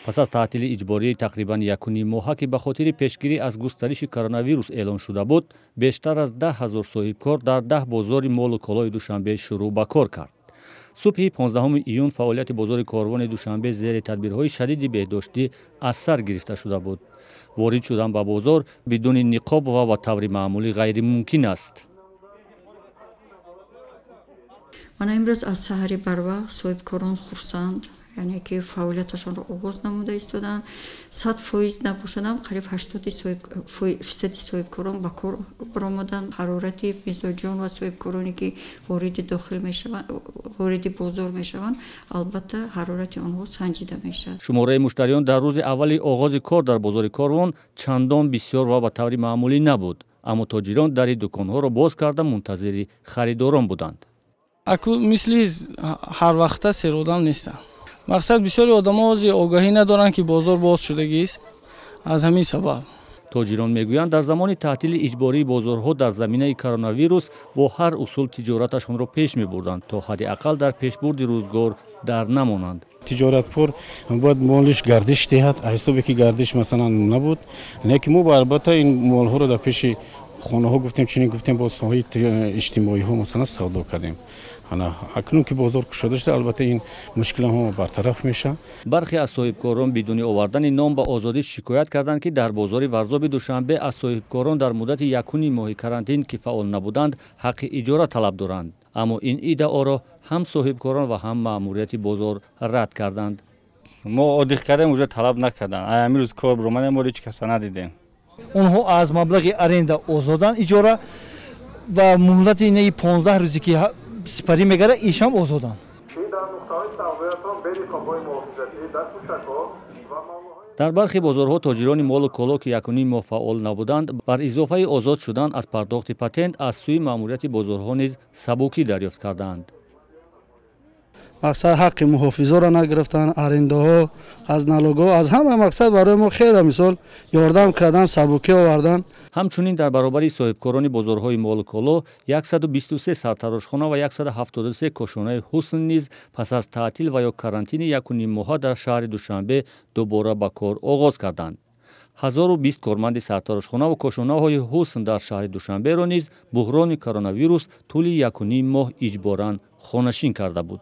Пас аз таътили иҷбории тақрибан 1,5 моҳа, ки ба хотири пешгирӣ аз густариши коронавирус эълон шуда буд, бештар аз 10 000 соҳибкор дар 10 бозори молу колои Душанбе шурӯъ ба кор кард. Субҳи 15 июн фаъолияти бозори Корвони Душанбе зери тадбирҳои шадиди беҳдоштӣ аз сар гирифта шуда буд. Ворид шудан ба бозор бидуни ниқоб ва ба таври маъмулӣ ғайримумкин аст. Мана имрӯз аз саҳари барвақт соҳибкорон хурсанд, яъне ки фаъолияташонро оғоз намуда истоданд. 100% набошадам, қариб 80 фисади соҳибкорон ба кор баромаданд. Ҳарорати мизоҷон ва соҳибкороне, ки вориди дохил мешаванд, вориди бозор мешаванд, албатта, ҳарорати онҳо санҷида мешавад. Шумораи муштариён дар рӯзи аввали оғози кор дар бозори Корвон чандон бисёр ва ба таври маъмулӣ набуд, аммо тоҷирон дари дуконҳоро боз карда, мунтазири харидорон буданд. Аку мисли ҳарвақта серодам нестанд. Мақсад, бисёри одамо ҳозир огаҳӣ надоранд, ки бозор боз шудагист, аз ҳамин сабаб. Тоҷирон мегӯянд, дар замони таътили иҷбории бозорҳо дар заминаи коронавирус бо ҳар усул тиҷораташонро пеш мебурданд, то ҳадди ақал дар пешбурди рӯзгор дар намонанд. Тиҷораткор бояд молиш гардиш диҳад. Ҳисобе ки гардиш, масалан, набуд, не ки мо албатта ин молҳоро дар пеши хонаҳо гуфтем, чунин гуфтем, бо соҳаи иҷтимоиҳо, масалан, савдо кардем. Акнун ки бозор кушода шуда, албатта, ин мушкилҳо бартараф мешавад. Бархе аз соҳибкорон бидуни овардани ном ба Озодӣ шикоят карданд, ки дар бозори Варзоби Душанбе аз соҳибкорон дар муддати 1,5 моҳи карантин, ки фаъол набуданд, ҳаққи иҷора талаб доранд. Аммо ин иддаоро ҳам соҳибкорон ва ҳам маъмурияти бозор рад карданд. Мо отдых кардем, уже талаб накарданд. Ҳамин рӯз кор биромадем, мо ҳеҷ каса надидем. Онҳо аз маблағи аренда озоданд, иҷора ва муҳлати неи 15 рӯзе, ки сипарӣ мегардад, ишам озоданд. Дар бархе бозорҳо тоҷирони молу коло, ки 1,5 моҳ фаъол набуданд, бар изофаи озод шудан аз пардохти патент, аз сӯи маъмурияти бозорҳо низ сабукӣ дарёфт кардаанд. Мақсад, ҳаққи муҳофизоро нагирифтан, арендаҳо, аз налогҳо, аз ҳама. Мақсад, барои мо хеле, мисол, ёрдам кардан, сабукӣ овардан. Ҳамчунин дар баробари соҳибкорони бозорҳои молу коло 123 сартарошхона ва 173 кошонаи ҳусн низ пас аз таътил ва ё карантини 1,5 моҳа дар шаҳри Душанбе дубора ба кор оғоз карданд. 1020 корманди сартарошхонаву кошонаҳои ҳусн дар шаҳри Душанберо низ буҳрони коронавирус тӯли 1,5 моҳ иҷборан хонашин карда буд.